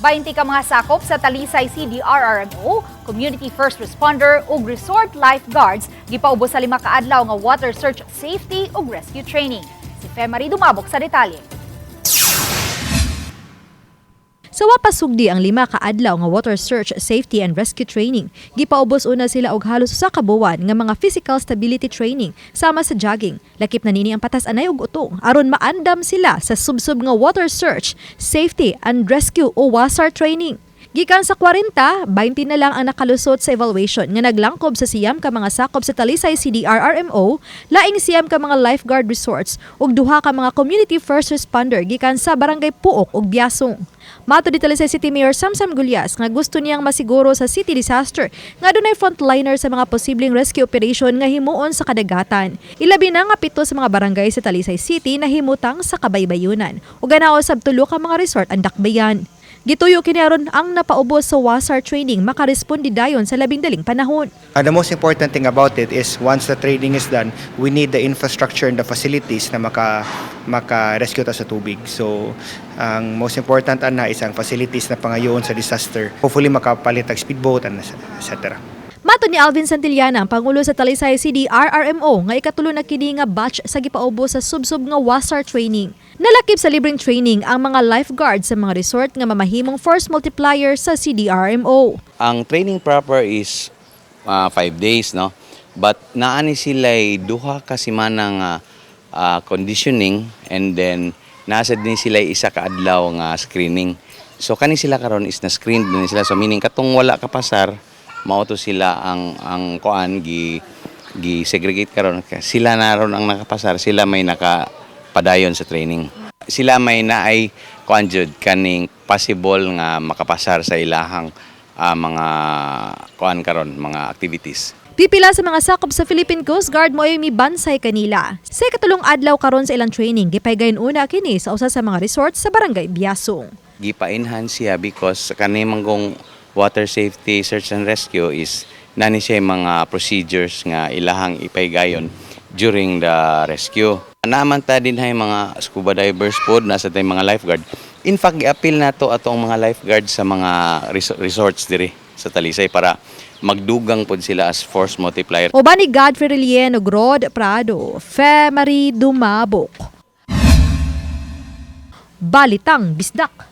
20 ka mga sakop sa Talisay CDRRMO, Community First Responder ug Resort Lifeguards gipaubos sa 5 ka adlaw nga water search, safety ug rescue training. Si Femary Dumabok sa detalye. Sa wa pa sugdi ang 5 ka adlaw nga water search, safety and rescue training, gipaubos una sila og halos 1 ka buwan nga mga physical stability training sama sa jogging. Lakip na nini ang patas-anay ug utong aron maandam sila sa subsob nga water search, safety and rescue o WASAR training. Gikan sa 40, 20 na lang ang nakalusot sa evaluation nga naglangkob sa 9 ka mga sakop sa Talisay CDRRMO, laing 9 ka mga lifeguard resorts ug 2 ka mga community first responder gikan sa Barangay Puok ug Biasong. Matod ni Talisay City Mayor Samsam Gullas nga gusto niyang masiguro sa city disaster nga dunay frontliner sa mga posibleng rescue operation nga himuon sa kadagatan. Ilabi na nga 7 sa mga barangay sa Talisay City na himutang sa kabaybayunan ug naa usab 3 ka mga resort ang dakbayan. Gituyo kini aron ang napaubos sa WASAR training makaresponde dayon sa labing daling panahon. The most important thing about it is once the training is done, we need the infrastructure and the facilities na maka-rescue ta sa tubig. So, ang most important ana is ang facilities na pangayoon sa disaster. Hopefully makapalit ang speedboat and etc. Matod ni Alvin Santillana, ang Pangulo sa Talisay CDRRMO, nga ikatulo na kini nga batch sa gipaubos sa subsob nga WASAR training. Nalakip sa libreng training ang mga lifeguards sa mga resort nga mamahimong force multiplier sa CDRMO. Ang training proper is 5 days, no? But naani sila 2 ka semana nga conditioning and then nasa din sila 1 ka adlaw nga screening. So kani sila karon is na screened din sila. So meaning katong wala kapasar, mao to sila ang kuan gi segregate karon. Sila na ron ang nakapasar, sila may nakapadayon sa training. Sila may naay kuan jud kaning possible nga makapasar sa ilahang mga kuan karon, mga activities. Pipila sa mga sakop sa Philippine Coast Guard mo ay mibansay kanila. Sa ikatulong adlaw karon sa ilang training, gipaygayon una kini sa usa sa mga resort sa Barangay Biasong. Gipa-enhance siya because kani manggong water safety, search and rescue is nani siya yung mga procedures nga ilahang ipaygayon during the rescue. Naaman ta din hay mga scuba divers pod, nasa tay mga lifeguard. In fact, giapil nato atong mga lifeguard sa mga resorts diri sa Talisay para magdugang pod sila as force multiplier. Uban ni Godfrey Relien ug Rod Prado, Fe Marie Dumabok. Balitang Bisdak.